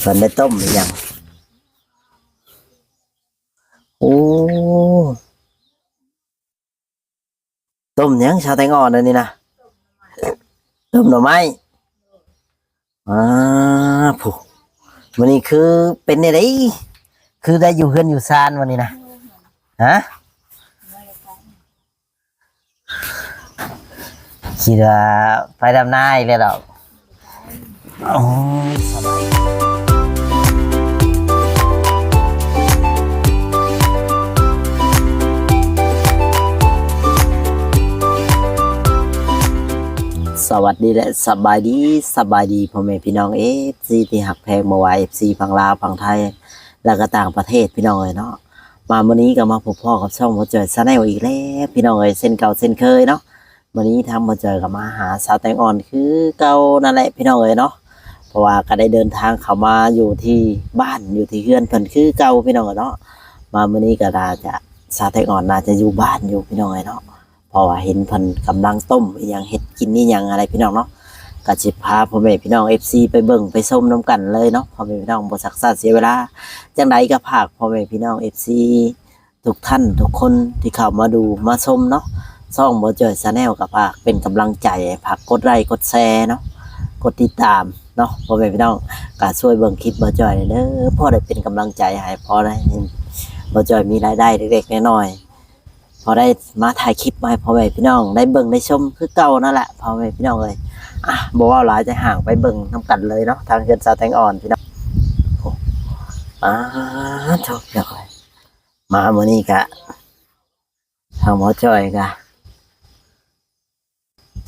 ມັນໄດ້ຕົ້ມອີ່ຫຍັງ? ໂອ້ ຕົ້ມຫຍັງສາວແຕງອ່ອນອັນນີ້ນະ? ຕົ້ມໜໍ່ໄມ້. ອາ ຜູ້ ມື້ນີ້ຄືເປັນແນວໃດ? ຄືໄດ້ຢູ່ເຮືອນຢູ່ຊານມື້ນີ້ນະ? ຮະ? ຄິດວ່າໄປດຳນາອີກແລ້ວດອກ. ໂອ້ຍ ສະບາຍ ສະຫວັດດີ ແລະ ສະບາຍດີ, ສະບາຍດີພໍ່ແມ່ພີ່ນ້ອງ ເອັຟຊີ ທີ່ຮັກແພງ ບໍ່ວ່າ ເອັຟຊີ ຝັ່ງລາວ, ຝັ່ງໄທ ແລະ ກໍຕ່າງປະເທດ ພີ່ນ້ອງເອີຍເນາະ. ມາມື້ນີ້ກໍມາພົບພໍ້ກັບຊ່ອງບ່າວຈ່ອຍ Channel ອີກແລ້ວ ພີ່ນ້ອງເອີຍ, ເຊັ່ນເກົ່າເຊັ່ນເຄີຍເນາະ. ມື້ນີ້ທາງບ່າວຈ່ອຍກໍມາຫາສາວແຕງອ່ອນຄືເກົ່ານັ້ນແຫຼະ ພີ່ນ້ອງເອີຍເນາະ, ເພາະວ່າກໍໄດ້ເດີນທາງເຂົ້າມາຢູ່ທີ່ບ້ານ ຢູ່ທີ່ເຮືອນເພິ່ນຄືເກົ່າ ພີ່ນ້ອງເອີຍເນາະ. ມາມື້ນີ້ກໍໜ້າຈະ ສາວແຕງອ່ອນໜ້າຈະຢູ່ບ້ານຢູ່ ພີ່ນ້ອງເອີຍເນາະ. ເພາະວ່າເຫັນເພິ່ນກຳລັງຕົ້ມອີ່ຫຍັງ ເຮັດກິນອີ່ຫຍັງຫັ້ນແຫຼະ ພີ່ນ້ອງເນາະ. ກໍຊິພາພໍ່ແມ່ພີ່ນ້ອງ ເອັຟຊີ ໄປເບິ່ງໄປຊົມນຳກັນເລີຍເນາະ ພໍ່ແມ່ພີ່ນ້ອງ, ບໍ່ຊັກຊ້າເສຍເວລາ. ຈັ່ງໃດກໍຝາກພໍ່ແມ່ພີ່ນ້ອງ ເອັຟຊີ ທຸກທ່ານທຸກຄົນທີ່ເຂົ້າມາດູມາຊົມເນາະ ຊ່ອງບ່າວຈ່ອຍ Channel ກໍຝາກເປັນກຳລັງໃຈ, ຝາກກົດໄລກົດແຊເນາະ, ກົດຕິດຕາມເນາະ ພໍ່ແມ່ພີ່ນ້ອງ. ກໍຊ່ວຍເບິ່ງຄລິບບ່າວຈ່ອຍແດ່ເດີ ພໍໄດ້ເປັນກຳລັງໃຈໃຫ້, ພໍໄດ້ເຫັນບ່າວຈ່ອຍມີລາຍໄດ້ເລັກໆນ້ອຍໆ. ພໍໄດ້ມາຖ່າຍຄລິບມາໃຫ້ພໍ່ແມ່ພີ່ນ້ອງໄດ້ເບິ່ງໄດ້ຊົມຄືເກົ່ານັ້ນແຫຼະ ພໍ່ແມ່ພີ່ນ້ອງເອີຍ. ອ່ະ ບໍ່ເວົ້າຫຼາຍ ຈະຫາງໄປເບິ່ງນຳກັນເລີຍເນາະ ທາງເຮືອນສາວແຕງອ່ອນ ພີ່ນ້ອງ. ໂອ້ ປາດໂທ້ ພີ່ນ້ອງເອີຍ ມາມື້ນີ້ກະ ທາງໝໍຈ້ອຍກະ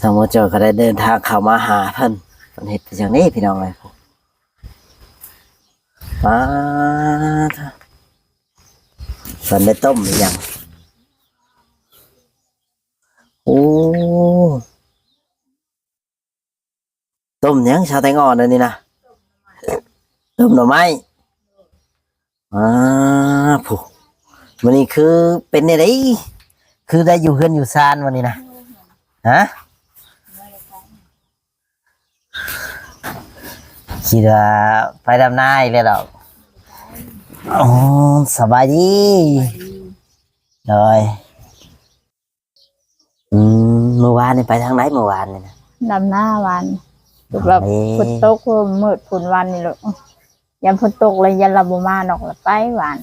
ທາງໝໍຈ້ອຍກໍໄດ້ເດີນທາງເຂົ້າມາຫາເພິ່ນ. ເພິ່ນເຮັດເປັນຫຍັງນີ້ ພີ່ນ້ອງເອີຍ? ປາດ ເພິ່ນໄດ້ຕົ້ມອີ່ຫຍັງ? ໂອ້ ຕົ້ມຫຍັງສາວແຕງອ່ອນອັນນີ້ນະ? ຕົ້ມໜໍ່ໄມ້. ອ່າ ຜູ້ ມື້ນີ້ຄືເປັນແນວໃດ? ຄືໄດ້ຢູ່ເຮືອນຢູ່ຊານມື້ນີ້ນະ? ຮະ? ຄິດວ່າໄປດຳນາອີກແລ້ວດອກ. ໂອ້ ສະບາຍດີ. ໂດຍ. ອືມ ມື້ວານນີ້ໄປທາງໃດ ມື້ວານນີ້ນະ? ດຳນາວານ ແບບ ເອີ ຝົນຕົກ ມືດຝົນວານນີ້ໂລດ. ຢ້ານຝົນຕົກແລ້ວ ຢ້ານລາວບໍ່ມາດອກ ລະໄປວານ.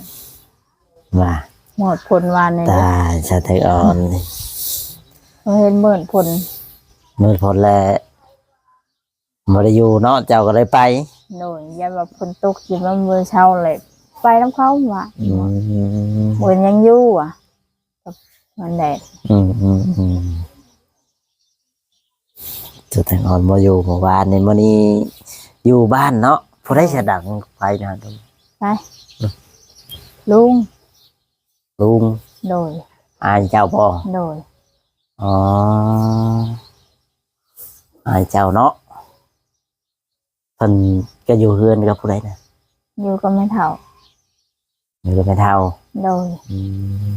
ວ່າ ມືດຝົນວານນີ້. ຕາຍ ສາວແຕງອ່ອນນີ້ ເຫັນມືດຝົນ ມືດຝົນແລ້ວ ບໍ່ໄດ້ຢູ່ເນາະ ເຈົ້າກໍເລີຍໄປ. ໂດຍ ຢ້ານວ່າຝົນຕົກ ຊິມາມື້ເຊົ້າແລ້ວໄປນຳເຂົາວ່າ. ອືມ ບໍ່ເຫັນຫຍັງຢູ່ວ່າ ມັນແດດ. ອືມໆໆ ສາວແຕງອ່ອນບໍ່ຢູ່ມື້ວານນີ້ ມື້ນີ້ຢູ່ບ້ານເນາະ. ຜູ້ໃດສະດັງໄຟນະ? ໄປ ອືມ ລຸງ. ລຸງ? ໂດຍ. ອ້າຍເຈົ້າບໍ່? ໂດຍ. ອໍ ອ້າຍເຈົ້າເນາະ. ເພິ່ນກໍຢູ່ເຮືອນກັບຜູ້ໃດນະ? ຢູ່ກັບແມ່ເຖົ້າ. ຢູ່ກັບແມ່ເຖົ້າ. ໂດຍ. ອືມ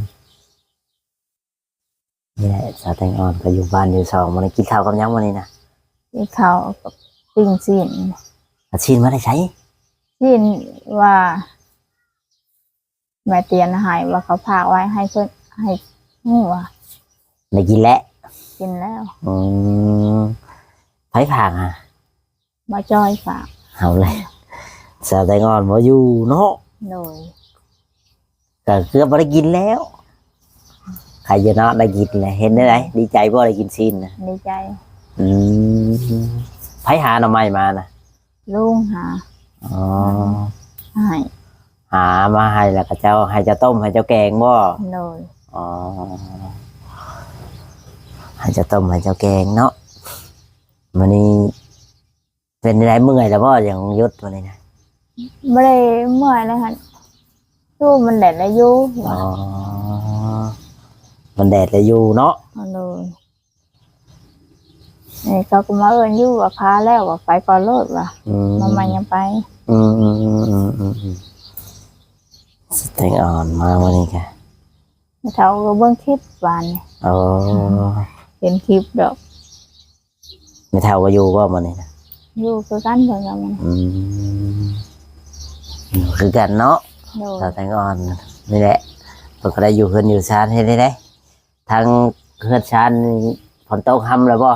ນີ້ແຫຼະ ສາວແຕງອ່ອນກໍຢູ່ບ້ານຢູ່ຊ່ອງ. ມື້ນີ້ກິນເຂົ້າກັບຫຍັງມື້ນີ້ນະ? ກິນເຂົ້າກັບປີ້ງຊີ້ນ. ອາ ຊີ້ນມາແຕ່ໃສ? ຊີ້ນວ່າ ແມ່ຕຽນໃຫ້ວ່າເຂົາຝາກໄວ້ໃຫ້ເພິ່ນ ໃຫ້ ຮູ້ວ່າ ໄດ້ກິນແລ້ວ? ກິນແລ້ວ. ອືມ ໃຜຝາກຫະ? ບ່າວຈ້ອຍຝາກ. ເອົາແຫຼະ ສາວແຕງອ່ອນບໍ່ຢູ່ເນາະ. ໂດຍ. ກໍເກືອບບໍ່ໄດ້ກິນແລ້ວ. ໃຄຢູ່ເນາະ ໄດ້ກິນແລ້ວ. ເຫັນແນວໃດ? ດີໃຈບໍ່ໄດ້ກິນຊີ້ນນະ? ດີໃຈ. ອືມ ໃຜຫາໜໍ່ໄມ້ມານະ? ລຸງຫາ. ອໍ ໃຫ້ ຫາມາໃຫ້ ແລ້ວກໍເຈົ້າ ໃຫ້ເຈົ້າຕົ້ມ ໃຫ້ເຈົ້າແກງບໍ່? ໂດຍ. ອໍ ໃຫ້ເຈົ້າຕົ້ມ ໃຫ້ເຈົ້າແກງເນາະ. ມື້ນີ້ເປັນໃດ ເມື່ອຍແລ້ວບໍ່? ຫຍັງຢຸດມື້ນີ້ນະ? ບໍ່ໄດ້ເມື່ອຍແລ້ວຫັ້ນ ຄືມັນແດດແລ້ວຢູ່. ອໍ ມັນແດດແລ້ວຢູ່ເນາະ. ໂດຍ. ເອີ ເຂົາກໍມາເອີ້ນຢູ່ວ່າພາແລ້ວ ວ່າໄປກ່ອນໂລດວ່າ. ອືມ ມາໃໝ່ຍັງໄປ. ອືມໆໆໆ ສາວແຕງອ່ອນມາມື້ນີ້ກະ ແມ່ເຖົ້າກໍເບິ່ງຄລິບວານນີ້. ອໍ ເຫັນຄລິບດອກ. ແມ່ເຖົ້າກໍຢູ່ບໍ່ມື້ນີ້ນະ? ຢູ່ຄືກັນເພິ່ນກໍ. ອືມ ຄືກັນເນາະ ໂດຍ ສາວແຕງອ່ອນນີ້ແຫຼະ ເພິ່ນກໍໄດ້ຢູ່ເຮືອນຢູ່ຊານເຮັດໄດ້. ທາງເຮືອນຊານນີ້ຝົນຕົກຮຳແລ້ວບໍ່?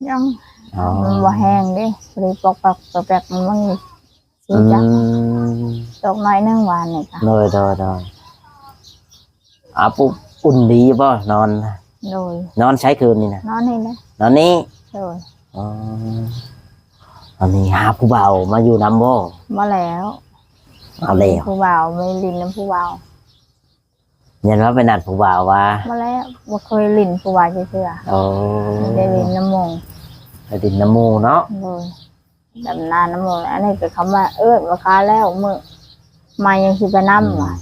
ຍັງ ອໍ ມັນບໍ່ແຮງເດ້ ພໍດີປອກແປກປອກແປກ ມັນມີ ອືມ ຊິຈັກ ຕົກໜ້ອຍໜຶ່ງວານນີ້ກະ ໂດຍ ໂດຍ ໂດຍ. ອາ ປຸ ອຸ່ນດີບໍ່ນອນ? ໂດຍ. ນອນໃສຄືນນີ້ນະ? ນອນນີ້ແຫຼະ. ນອນນີ້? ໂດຍ. ອໍ ອັນນີ້ຫາຜູ້ບ່າວມາຢູ່ນຳບໍ່? ບໍ່ແລ້ວ. ເອົາແລ້ວ ຜູ້ບ່າວ ໄປຫຼິ້ນນຳຜູ້ບ່າວ. ຍັນວ່າໄປນັດຜູ້ບ່າວວ່າ? ບໍ່ແລ້ວ ບໍ່ເຄີຍຫຼິ້ນຜູ້ບ່າວຈັກເທື່ອ. ໂອ້ ໄດ້ຫຼິ້ນນຳໝູ່ ໄປຫຼິ້ນນຳໝູ່ເນາະ. ໂດຍ. ດຳນານຳໝູ່ ອັນນີ້ກໍຄຳວ່າເອີ້ນວ່າຄາແລ້ວ ມື້ໃໝ່ຍັງຊິໄປນຳ ອືມ ວ່າ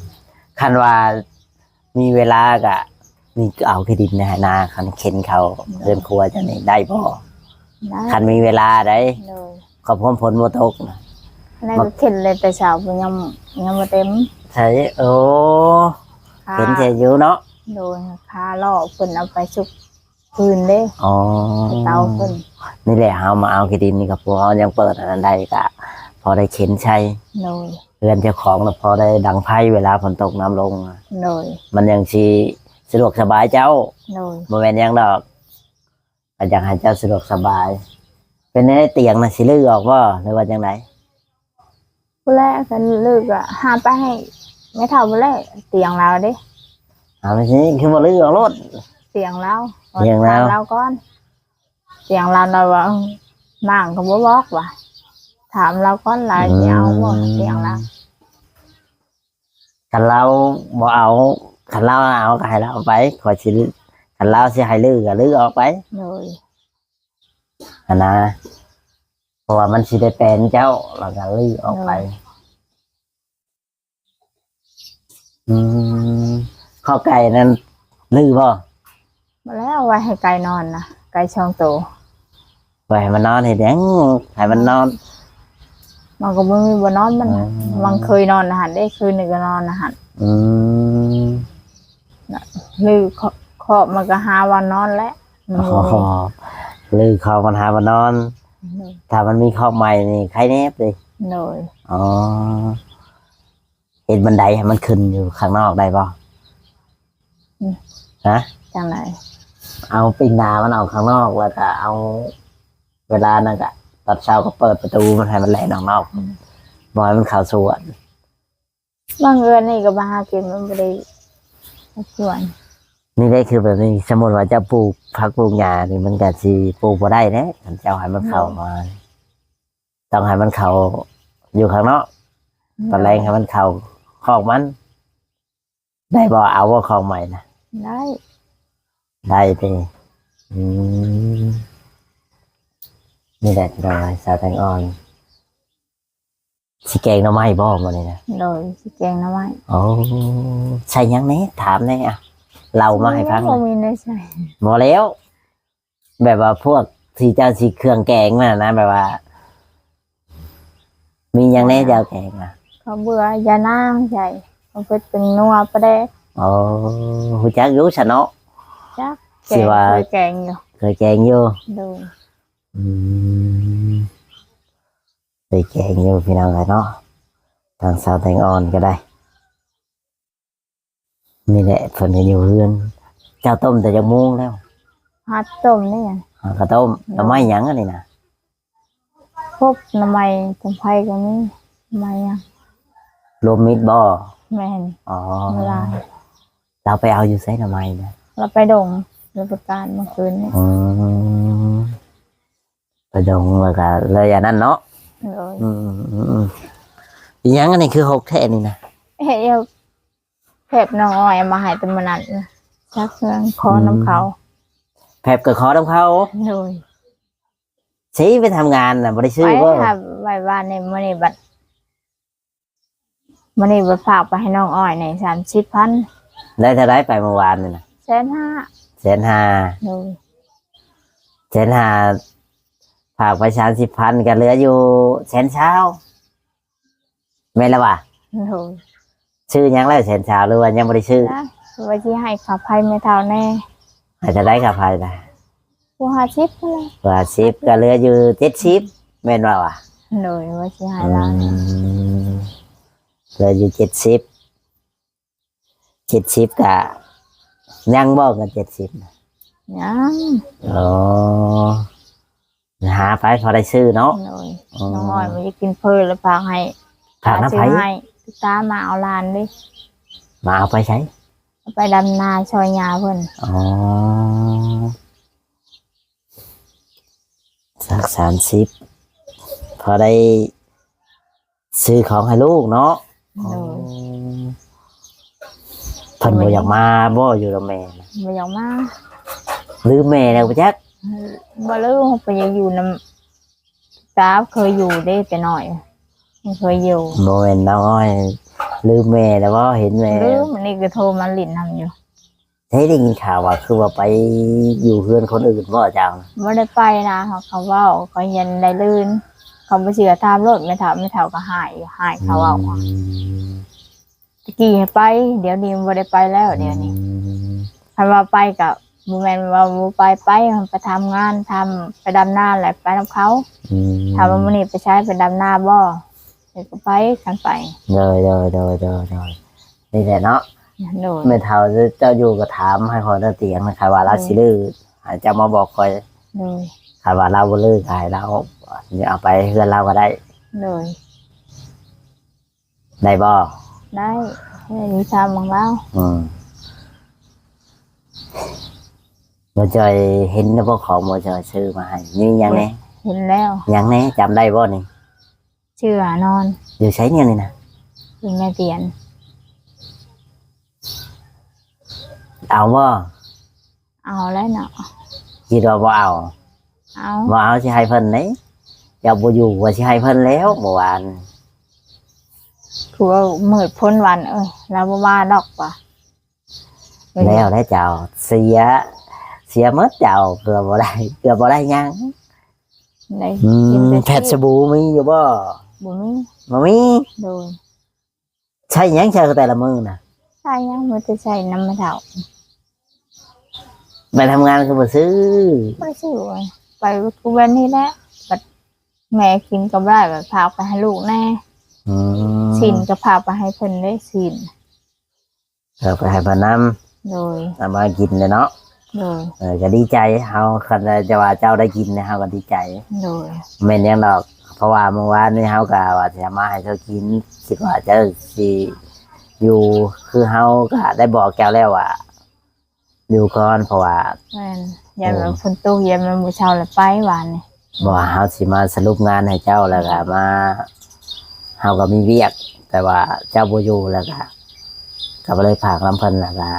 ຄັນວ່າມີເວລາກະມີເອົາຂີ້ດິນໃນໄຮ່ນາ ຄັນເຂັນເຂົ້າ ໂດຍ ເຮືອນຄົວເຈົ້ານີ້ໄດ້ບໍ່? ໄດ້ ຄັນມີເວລາໄດ໋. ໂດຍ. ກໍພ້ອມຝົນບໍ່ຕົກນະ ອັນນັ້ນກໍເຂັນເລີຍ ແຕ່ເຊົ້າ ຍັງ ຍັງບໍ່ເຕັມ. ໃຊ່ ໂອ້ ຄາ ເຂັນໃສ່ຢູ່ເນາະ. ໂດຍ. ຄາລໍ້ເພິ່ນເອົາໄປສຸກ ຄືນເດ້. ອໍ ເຕົາເພິ່ນ. ນີ້ແຫຼະ ເຮົາມາເອົາຂີ້ດິນນີ້ ກໍພວກເຮົາຍັງເປີດອັນນັ້ນໄດ້ ກໍພໍໄດ້ເຂັນໃສ່. ໂດຍ. ເຮືອນເຈົ້າຂອງນະ ພໍໄດ້ດັງໄຟເວລາຝົນຕົກນ້ຳລົງ. ໂດຍ. ມັນຍັງຊິສະດວກສະບາຍເຈົ້າ. ໂດຍ. ບໍ່ແມ່ນຫຍັງດອກ ກໍຢາກໃຫ້ເຈົ້າສະດວກສະບາຍ. ເປັນແນວໃດ ຕຽງນະ ຊິຮື້ອອກບໍ່ ຫຼືວ່າຈັ່ງໃດ? ພຸ້ນແຫຼະ ຄັນລຶກກໍຫາໄປໃຫ້ແມ່ເຖົ້າພຸ້ນແຫຼະ ຕຽງລາວເດ້. ຫາໄປຊິ ຄືບໍ່ຮື້ອອກໂລດ ຕຽງລາວ. ຕຽງລາວ ຖາມລາວກ່ອນ ຕຽງລາວນະວ່າ ເອີ ນາງກໍບໍ່ບອກວ່າ ຖາມລາວກ່ອນ ລາວຊິເອົາບໍ່ ອືມ ຕຽງລາວ. ຄັນລາວບໍ່ເອົາ ຄັນລາວເອົາກໍໃຫ້ລາວເອົາໄປ ຂ້ອຍຊິ ຄັນລາວຊິໃຫ້ຮື້ກໍຮື້ອອກໄປ. ໂດຍ. ຫັ້ນນະ ເພາະວ່າມັນຊິໄດ້ແປນເຈົ້າ ແລ້ວກໍຮື້ອອກໄປ. ໂດຍ. ອືມ ຄອກໄກ່ນັ້ນຮື້ບໍ່? ບໍ່ແລ້ວ ໄວ້ໃຫ້ໄກ່ນອນນະ ໄກ່ສອງໂຕ ໄວ້ໃຫ້ມັນນອນເຮັດຫຍັງ? ໃຫ້ມັນນອນ ມັນກໍບໍ່ມີບ່ອນນອນມັນ. ອືມ ມັນເຄີຍນອນຫັ້ນເດ້ ຄືນນີ້ກໍນອນຫັ້ນ. ອືມ ນະ ຫຼືຄອກ ຄອກມັນກໍຫາບ່ອນນອນແຫຼະ. ອໍ ຫຼືຄອກມັນຫາບ່ອນນອນ. ໂດຍ. ຖ້າມັນມີຄອກໃໝ່ນີ້ໄຄແນ່ຕິ? ໂດຍ. ອໍ ເຮັດບັນໄດໃຫ້ມັນຂຶ້ນຢູ່ຂ້າງນອກໄດ້ບໍ່? ອືມ ຮະ? ຈັ່ງໃດ? ເອົາປີນໜ້າມັນອອກຂ້າງນອກ ແລ້ວກໍເອົາ ເວລານັ້ນກໍຕອນເຊົ້າກໍເປີດປະຕູມັນໃຫ້ມັນແລ່ນອອກນອກ. ອືມ ບໍ່ໃຫ້ມັນເຂົ້າສວນ. ບາງເທື່ອນີ້ກໍມາຫາກິນ ມັນບໍ່ໄດ້ສວນ. ນີ້ໄດ້ ຄືແບບນີ້ ສົມມຸດວ່າເຈົ້າປູກຜັກປູກຫຍ້ານີ້ ມັນກໍຊິປູກບໍ່ໄດ້ເດ້ ຄັນເຈົ້າໃຫ້ມັນເຂົ້າມາ. ໂດຍ. ຕ້ອງໃຫ້ມັນເຂົ້າຢູ່ຂ້າງນອກ. ໂດຍ. ຕອນແລງໃຫ້ມັນເຂົ້າຄອກມັນ ໄດ້ບໍ່? ເອົາບໍ່ຄອກໃໝ່ນະ? ໄດ້. ໄດ້ຕິ? ອືມ ນີ້ແຫຼະ ໂດຍ ສາວແຕງອ່ອນ ຊິແກງໜໍ່ໄມ້ບໍ່ມື້ນີ້ນະ? ໂດຍ ຊິແກງໜໍ່ໄມ້. ໂອ້ ໃສ່ຫຍັງແດ່? ຖາມແດ່ ອະ ເລົ່າມາໃຫ້ຟັງ. ຍັງບໍ່ມີແນວໃສ່. ບໍ່ແລ້ວ ແບບວ່າພວກທີ່ເຈົ້າຊິເຄື່ອງແກງມັນນະ ແບບວ່າ ມີຫຍັງແດ່ເຈົ້າແກງນະ? ເຂົ້າເບືອ ຢານາງໃສ່ ເອົາເຜັດ ແປ້ງນົວ ປາແດກ. ອໍ ຮູ້ຈັກຢູ່ຊະເນາະ? ຈັກ. ຊິວ່າ ແກງ ເຄີຍແກງຢູ່. ເຄີຍແກງຢູ່. ໂດຍ. ອືມ ເຄີຍແກງຢູ່ ພີ່ນ້ອງເອີຍເນາະ ທາງສາວແຕງອ່ອນກໍໄດ້. ນີ້ແຫຼະ ເພິ່ນກໍຢູ່ເຮືອນ. ເຈົ້າຕົ້ມແຕ່ຈັກໂມງແລ້ວ? ຫາຕົ້ມນີ້. ຫາກະຕົ້ມ. ໂດຍ. ໜໍ່ໄມ້ຫຍັງອັນນີ້ນະ? ພົບໜໍ່ໄມ້ ຕຳໄພກໍມີ. ໜໍ່ໄມ້ຫຍັງ? ລວມມິດບໍ່? ແມ່ນ. ອໍ ລາວໄປເອົາຢູ່ໃສໜໍ່ໄມ້ນະ? ລາວໄປດົງ ລາວໄປການເມື່ອຄືນນີ້. ອືມ ໄປດົງ ແລ້ວກໍເລີຍອັນນັ້ນເນາະ. ໂດຍ. ອືມໆໆ ອີຫຍັງອັນນີ້ຄືຫົກແທ້ນີ້ນະ? ເຮັດຢູ່ ແຟບນ້ອງອ້ອຍເອົາມາໃຫ້ແຕ່ມື້ນັ້ນນະ ຈັກເລື່ອງ ຂໍນຳເຂົາ. ອືມ ແຟບກໍຂໍນຳເຂົາ. ໂດຍ. ຊິໄປທຳງານນະ ບໍ່ໄດ້ຊື້ບໍ່? ໄປຫາໄວ້ບ້ານນີ້ ມື້ນີ້ບັດ ມື້ນີ້ໄປຝາກໄປໃຫ້ນ້ອງອ້ອຍນີ້ ສາມສິບພັນ. ໄດ້ເທົ່າໃດໄປມື້ວານນີ້ນະ? ແສນຫ້າ. ແສນຫ້າ. ໂດຍ. ແສນຫ້າ ຝາກໄປສາມສິບພັນ ກໍເຫຼືອຢູ່ແສນຊາວ ແມ່ນລະຫວາ? ໂດຍ. ຊື້ຫຍັງແລ້ວແສນຊາວ ຫຼືວ່າຍັງບໍ່ໄດ້ຊື້? ວ່າຊິໃຫ້ຄ່າໄຟແມ່ເຖົ້າແດ່. ໃຫ້ເທົ່າໃດຄ່າໄຟນະ? ຜູ້ຫ້າສິບພຸ້ນແຫຼະ. ຫ້າສິບ ກໍເຫຼືອຢູ່ເຈັດສິບ ແມ່ນບໍ່ຫວາ? ໂດຍ ວ່າຊິໃຫ້ລາວ. ອືມ ເຫຼືອຢູ່ເຈັດສິບ ເຈັດສິບກະຍັງບໍ່ ເງິນເຈັດສິບນະ? ຍັງ. ອໍ ຫາໄປພໍໄດ້ຊື້ເນາະ. ໂດຍ. ອໍ ນ້ອງອ້ອຍບໍ່ຢາກກິນເຝີ ແລ້ວຝາກໃຫ້ ຝາກນຳໃຜ? ຊື້ໃຫ້ ຕາມມາເອົາຫຼານເດ້. ມາເອົາໄປໃສ? ເອົາໄປດຳນາຊ່ອຍຍ່າເພິ່ນ. ອໍ ສັກສາມສິບ ພໍໄດ້ຊື້ຂອງໃຫ້ລູກເນາະ. ໂດຍ. ອໍ ເພິ່ນບໍ່ຢາກມາບໍ່ ຢູ່ນຳແມ່ນະ? ບໍ່ຢາກມາ. ລືມແມ່ແລ້ວບໍ່ຈັກ? ບໍ່ລືມ ເພິ່ນຢາກຢູ່ນຳ ຕາເຄີຍຢູ່ເດ້ແຕ່ນ້ອຍ ເຄີຍຢູ່. ບໍ່ແມ່ນນ້ອງອ້ອຍລືມແມ່ແລ້ວບໍ່? ເຫັນແມ່ ລືມ ອັນນີ້ກໍໂທມາຫຼິ້ນນຳຢູ່. ເຮີ້ຍ ໄດ້ຍິນຂ່າວວ່າຄືວ່າໄປຢູ່ເຮືອນຄົນອື່ນບໍ່ເຈົ້າ? ບໍ່ໄດ້ໄປນະ ເຂົາເວົ້າ ຂ້ອຍຍັງໄດ້ລື່ນ ເຂົາບໍ່ເຊື່ອຖາມໂລດ ແມ່ເຖົ້າ ແມ່ເຖົ້າກໍຮ້າຍຢູ່ ຮ້າຍເຂົາເວົ້າ. ອືມ ແຕ່ກີ້ໃຫ້ໄປ ດຽວນີ້ບໍ່ໄດ້ໄປແລ້ວ ດຽວນີ້. ອືມ ຄັນວ່າໄປກໍບໍ່ແມ່ນວ່າບໍ່ໄປ ໄປ ໄປທຳງານ ທຳ ໄປດຳນາແຫຼະ ໄປນຳເຂົາ. ອືມ ຖາມວ່າມື້ນີ້ໄປໃສ ໄປດຳນາບໍ່? ເອີ ກໍໄປ ຄັນໄປ. ໂດຍ ໂດຍ ໂດຍ ໂດຍ ໂດຍ ນີ້ແຫຼະເນາະ. ໂດຍ. ແມ່ເຖົ້າເຈົ້າຢູ່ກໍຖາມໃຫ້ຂ້ອຍເດີຕຽງນະ ຄັນວ່າລາວ ໂດຍ ຊິລື້ ໃຫ້ເຈົ້າມາບອກຂ້ອຍ. ໂດຍ. ຄັນວ່າລາວບໍ່ລື້ ກໍໃຫ້ລາວເອົາໄປເຮືອນລາວກໍໄດ້. ໂດຍ. ໄດ້ບໍ່? ໄດ້ ມີຊາວເມືອງລາວ. ອືມ ບໍ່ຈ່ອຍເຫັນແລ້ວບໍ່ ຂອງບໍ່ຈ່ອຍຊື້ມາໃຫ້ ມີຫຍັງແດ່? ເຫັນແລ້ວ. ຫຍັງແດ່? ຈຳໄດ້ບໍ່ນີ້? ເສື້ອນອນ. ຢູ່ໃສແນວນີ້ນະ? ຢູ່ແມ່ຕຽນ. ເອົາບໍ່? ເອົາແລ້ວເນາະ. ຄິດວ່າບໍ່ເອົາ? ເອົາ. ບໍ່ເອົາຊິໃຫ້ເພິ່ນເດ້. ເຈົ້າບໍ່ຢູ່ວ່າຊິໃຫ້ເພິ່ນແລ້ວ ເມື່ອວານ. ຄືວ່າມືດພົ້ນວັນ ເອີຍ ລາວບໍ່ວ່າດອກວ່າ. ແລ້ວແຫຼະເຈົ້າ ເສຍ ເສຍໝົດເຈົ້າ ເກືອບບໍ່ໄດ້ ເກືອບບໍ່ໄດ້ຫຍັງ. ໄດ້ ອືມ ກິນແຕ່ ແພັດສະບູມີຢູ່ບໍ່? ບໍ່ມີ. ບໍ່ມີ? ໂດຍ. ໃຊ້ຫຍັງໃຊ້ແຕ່ລະມື້ນະ? ໃຊ້ຫຍັງ ມີແຕ່ໃຊ້ນຳແມ່ເຖົ້າ. ໄປທຳງານຄືບໍ່ຊື້? ບໍ່ໄດ້ຊື້. ໄປຄືແບບນີ້ແຫຼະ ບັດແມ່ກິນກໍບໍ່ໄດ້ ບັດພາໄປໃຫ້ລູກແດ່. ອືມ ຊີ້ນກໍພາໄປໃຫ້ເພິ່ນເດ້ ຊີ້ນ ເອີ ໄປໃຫ້ເພິ່ນນຳ. ໂດຍ. ເອົາມາກິນແຫຼະເນາະ. ໂດຍ. ເອີ ກໍດີໃຈ ເຮົາ ຄັນແຕ່ວ່າເຈົ້າໄດ້ກິນ ເຮົາກໍດີໃຈ. ໂດຍ. ແມ່ນຫຍັງດອກ ເພາະວ່າມື້ວານນີ້ເຮົາກໍວ່າຊິເອົາມາໃຫ້ເຈົ້າກິນ ຄິດວ່າເຈົ້າຊິຢູ່ ຄືເຮົາກໍໄດ້ບອກເຈົ້າແລ້ວວ່າ ຢູ່ກ່ອນ ເພາະວ່າ ແມ່ນ ຢ້ານວ່າ ໂອ້ ຝົນຕົກ ຢ້ານມັນບໍ່ເຊົາແລ້ວໄປວານນີ້. ບໍ່ ເຮົາຊິມາສະຫຼຸບງານໃຫ້ເຈົ້າ ແລ້ວກໍມາ ເຮົາກໍມີວຽກ ແຕ່ວ່າເຈົ້າບໍ່ຢູ່ ແລ້ວກໍ ກໍເລີຍຝາກນຳເພິ່ນ ແລ້ວກໍ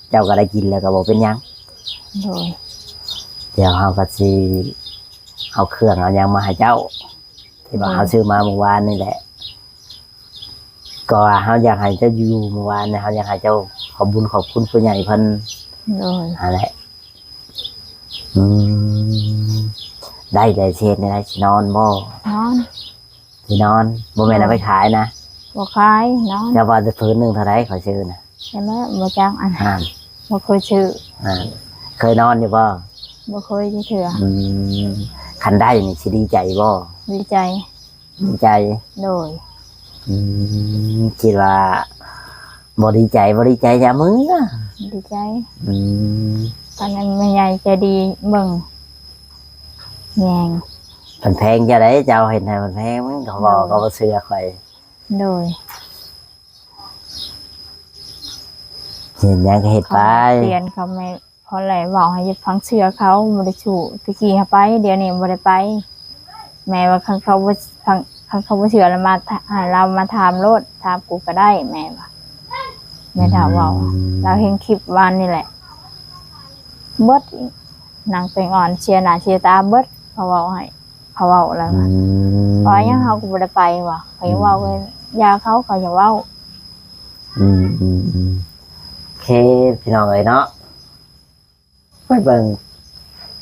ເຈົ້າກໍໄດ້ກິນແລ້ວກໍບໍ່ເປັນຫຍັງ. ໂດຍ. ດຽວເຮົາກໍຊິເອົາເຄື່ອງເອົາຫຍັງມາໃຫ້ເຈົ້າ ທີ່ວ່າ ໂດຍ ເຮົາຊື້ມາມື້ວານນີ້ແຫຼະ ກໍວ່າເຮົາຢາກໃຫ້ເຈົ້າຢູ່ມື້ວານນີ້ ເຮົາຢາກໃຫ້ເຈົ້າຂອບບຸນຂອບຄຸນຜູ້ໃຫຍ່ເພິ່ນ. ໂດຍ. ຫັ້ນແຫຼະ. ອືມ ໄດ້ແລ້ວ ຊິເຮັດແນວໃດ ຊິນອນບໍ່? ນອນ. ຊິນອນ ບໍ່ແມ່ນ ໂດຍ ເອົາໄປຂາຍນະ? ບໍ່ຂາຍ ນອນ. ເຈົ້າວ່າແຕ່ຜືນໜຶ່ງເທົ່າໃດ ຂ້ອຍຊື້ນະ? ແມ່ນແລ້ວ ບໍ່ຈັກອັນ ອ່າ ບໍ່ເຄີຍຊື້. ອ່າ ເຄີຍນອນຢູ່ບໍ່? ບໍ່ເຄີຍຈັກເທື່ອ. ອືມ ຄັນໄດ້ນີ້ຊິດີໃຈບໍ່? ດີໃຈ. ດີໃຈ. ໂດຍ. ອືມ ຄິດວ່າບໍ່ດີໃຈ ບໍ່ດີໃຈຢ່າເມືອ. ດີໃຈ. ອືມ ຕອນນັ້ນແມ່ໃຫຍ່ໃຈດີເບິ່ງແຍງ. ເພິ່ນແພງເຈົ້າໃດ ເຈົ້າເຮັດໃຫ້ເພິ່ນແພງ ມັນກໍບໍ່ ໂດຍ ກໍບໍ່ເຊື່ອຂ້ອຍ. ໂດຍ. ເຮັດຫຍັງກໍເຮັດໄປ. ເຂົາເຕືອນ ເຂົາແມ່ ພໍແລ້ວ ເວົ້າໃຫ້ຟັງເຊື່ອເຂົາ ບໍ່ໄດ້ສູ້. ແຕ່ກີ້ຫາໄປ ດຽວນີ້ບໍ່ໄດ້ໄປ. ແມ່ວ່າຄັນເຂົາບໍ່ ຄັນ ຄັນເຂົາບໍ່ເຊື່ອລະມາ ໃຫ້ລາວມາຖາມໂລດ ຖາມກູກໍໄດ້ ແມ່ວ່າ. ແມ່ເຖົ້າເວົ້າ ອືມ ລາວເຫັນຄລິບວານນີ້ແຫຼະ ເບິດ ນາງແຕງອ່ອນເສຍໜ້າເສຍຕາເບິດ ເຂົາເວົ້າໃຫ້ ເຂົາເວົ້າແລ້ວ. ອືມ ວ່າຫຍັງເຮົາກໍບໍ່ໄດ້ໄປວ່າ ເຂົາຍັງເວົ້າ ອືມ ຢ່າເຂົາ ເຂົາຍັງເວົ້າ. ອືມ ອືມ ອືມ ໂອເຄ ພີ່ນ້ອງເອີຍເນາະ ໄປເບິ່ງ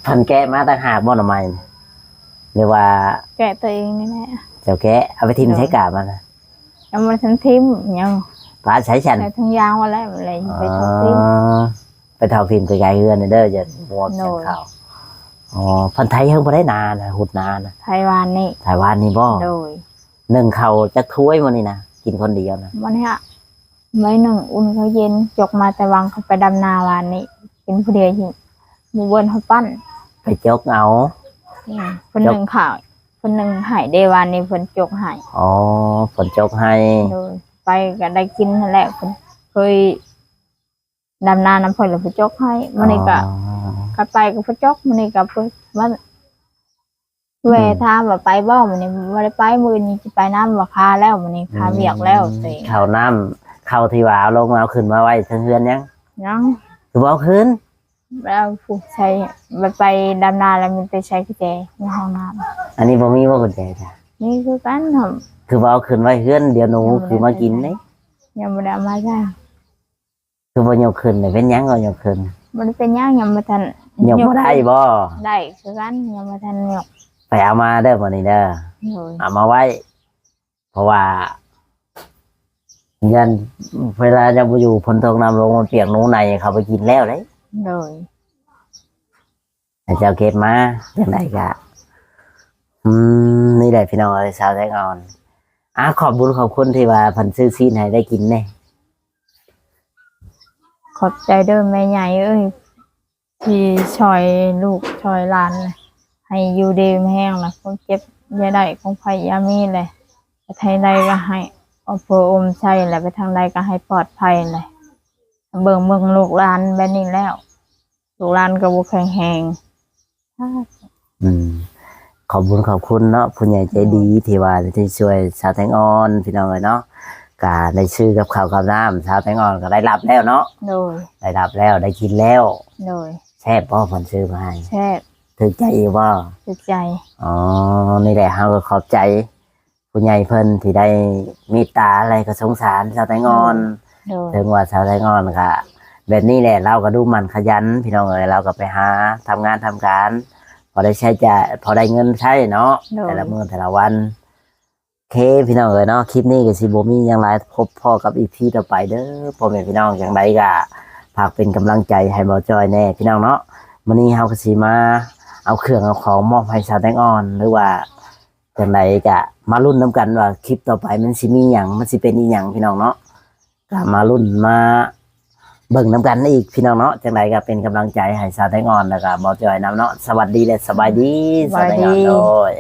ເພິ່ນແກະມາຕ່າງຫາກບໍ່ ໜໍ່ໄມ້ ຫຼືວ່າ ແກະຕົວເອງນີ້ແຫຼະ. ເຈົ້າແກະ ເອົາໄປຖິ້ມໃສກາບມັນນະ? ຍັງບໍ່ທັນຖິ້ມ ຍັງ ປະໃສຊັ້ນ? ໃສ່ຖົງຢາງໄວ້ແລ້ວ ແລ້ວຊິໄປຖອກຖິ້ມ. ອໍ ໄປຖອກຖິ້ມໄກໆເຮືອນເດີ ຢ່າຫົວ ໂດຍ ເຂົາ. ອໍ ເພິ່ນໄຖເຖິງບໍ່ໄດ້ນານະ ຮຸດນານະ? ໄຖວານນີ້. ໄຖວານນີ້ບໍ່? ໂດຍ. ໜຶ່ງເຂົ້າຈັກຖ້ວຍມື້ນີ້ນະ? ກິນຄົນດຽວນະ? ມື້ນີ້ຫະ ໄວ້ໜຶ່ງ ອຸ່ນເຂົ້າເຢັນ ຈົກມາແຕ່ວັງ ເຂົາໄປດຳນາວານນີ້ ກິນຜູ້ດຽວຢູ່ ໝູ່ເບິ່ນເຮົາປັ້ນ ໄປຈົກເອົາ. ອືມ ເພິ່ນ ຈົກ ໜຶ່ງເຂົ້າ ເພິ່ນໜຶ່ງໃຫ້ເດ້ ວານນີ້ເພິ່ນຈົກໃຫ້. ອໍ ເພິ່ນຈົກໃຫ້. ໂດຍ ໄປກໍໄດ້ກິນຫັ້ນແຫຼະ ເພິ່ນເຄີຍ ດຳນານຳເພິ່ນ ແລ້ວເພິ່ນຈົກໃຫ້. ມື້ນີ້ກໍ ອໍ ກັບໄປກໍເພິ່ນຈົກ ມື້ນີ້ກໍເພິ່ນມາແວ່ ອືມ ຖາມວ່າໄປບໍ່ ມື້ນີ້ບໍ່ໄດ້ໄປ ມື້ອື່ນນີ້ຊິໄປນຳ ວ່າຄາແລ້ວ ມື້ນີ້ຄາ ອືມ ວຽກແລ້ວ. ເຂົ້ານ້ຳ ເຂົ້າທີ່ວ່າເອົາລົງ ເອົາຂຶ້ນມາໄວ້ເທິງເຮືອນຍັງ? ຍັງ. ຄືບໍ່ເອົາຄືນ? ແລ້ວຜູ້ໃສ່ ໄປ ໄປດຳນາແລ້ວມີແຕ່ໃສ່ກະແຈໃນຫ້ອງນ້ຳ. ອັນນີ້ບໍ່ມີບໍ່ກະແຈ? ມີຄືກັນ. ຄືບໍ່ເອົາຂຶ້ນໄວ້ເຮືອນ ດຽວໜູ ຍັງບໍ່ໄດ້ ຄືມາກິນເດ້. ຍັງບໍ່ໄດ້ເອົາມາໃສ່. ຄືບໍ່ຍົກຂຶ້ນ ເປັນຫຍັງກໍຍົກຂຶ້ນ? ບໍ່ໄດ້ເປັນຫຍັງ ຍັງບໍ່ທັນ ຍົກບໍ່ໄດ້ບໍ່? ໄດ້ຄືກັນ ຍັງບໍ່ທັນຍົກ. ໄປເອົາມາເດີມື້ນີ້ເດີ. ໂດຍ ເອົາມາໄວ້ ເພາະວ່າຢ້ານເວລາເຈົ້າບໍ່ຢູ່ ຝົນຕົກນ້ຳລົງ ມັນປຽກ ໜູໄນເຂົ້າໄປກິນແລ້ວເດ້. ໂດຍ ໃຫ້ເຈົ້າເກັບມາ ຈັ່ງໃດກະ ອືມ ນີ້ແຫຼະພີ່ນ້ອງເອີຍ ສາວແຕງອ່ອນ. ອາ ຂອບບຸນຂອບຄຸນທີ່ວ່າເພິ່ນຊື້ຊີ້ນໃຫ້ໄດ້ກິນແດ່. ຂອບໃຈເດີແມ່ໃຫຍ່ເອີຍ ທີ່ຊ່ອຍລູກຊ່ອຍຫຼານ ໃຫ້ຢູ່ດີມີແຮງ ແລະ ຄວາມເຈັບຢ່າໄດ້ ຄວາມໄຂ້ຢ່າມີ ແລະ ປະເທດໃດກໍໃຫ້ອົບໂພອົມໄຊ ແລະ ໄປທາງໃດກໍໃຫ້ປອດໄພ ແລະ ເບິ່ງ ເບິ່ງລູກຫຼານແບບນີ້ແລ້ວ ລູກຫຼານກໍບໍ່ແຂງແຮງ. ອືມ ຂອບບຸນຂອບຄຸນເນາະ ຜູ້ໃຫຍ່ໃຈດີ ໂດຍ ທີ່ວ່າໄດ້ຊ່ວຍສາວແຕງອ່ອນ ພີ່ນ້ອງເອີຍເນາະ. ກະໄດ້ຊື້ກັບເຂົ້າກັບນ້ຳ ສາວແຕງອ່ອນກໍໄດ້ຮັບແລ້ວເນາະ. ໂດຍ ໄດ້ຮັບແລ້ວ ໄດ້ກິນແລ້ວ. ໂດຍ ແຊບບໍ່ ເພິ່ນຊື້ມາໃຫ້? ແຊບ. ຖືກໃຈຢູ່ບໍ່? ຖືກໃຈ. ອໍ ນີ້ແຫຼະ ເຮົາກໍຂອບໃຈ ຜູ້ໃຫຍ່ເພິ່ນທີ່ໄດ້ເມດຕາ ແລະ ກໍສົງສານສາວແຕງອ່ອນ. ໂດຍ ເຖິງວ່າສາວແຕງອ່ອນກະແບບນີ້ແຫຼະ ລາວກໍດຸໝັ່ນຂະຫຍັນ ພີ່ນ້ອງເອີຍ ລາວກໍໄປຫາທຳງານທຳການ ພໍໄດ້ໃຊ້ຈ່າຍ ພໍໄດ້ເງິນໃຊ້ເນາະ. ໂດຍ ແຕ່ລະມື້ແຕ່ລະວັນ. ໂອເຄ ພີ່ນ້ອງເອີຍເນາະ ຄລິບນີ້ກໍຊິບໍ່ມີຫຍັງຫຼາຍ ພົບພໍ້ກັບອີພີຕໍ່ໄປເດີ ພໍ່ແມ່ພີ່ນ້ອງ. ຈັ່ງໃດກໍຝາກເປັນກຳລັງໃຈໃຫ້ບ່າວຈ້ອຍແດ່ ພີ່ນ້ອງເນາະ. ມື້ນີ້ເຮົາກໍຊິມາເອົາເຄື່ອງເອົາຂອງມອບໃຫ້ສາວແຕງອ່ອນ ຫຼືວ່າ ຈັ່ງໃດກະມາລຸ້ນນຳກັນວ່າຄລິບຕໍ່ໄປມັນຊິມີຫຍັງ ມັນຊິເປັນອີ່ຫຍັງ ພີ່ນ້ອງເນາະ. ກະມາລຸ້ນມາເບິ່ງນຳກັນອີກ ພີ່ນ້ອງເນາະ. ຈັ່ງໃດກະເປັນກຳລັງໃຈໃຫ້ສາວແຕງອ່ອນ ແລ້ວກະບ່າວຈ້ອຍນຳເນາະ. ສະຫວັດດີ ແລະ ສະບາຍດີ ສະບາຍດີ ສາວແຕງອ່ອນ. ໂດຍ.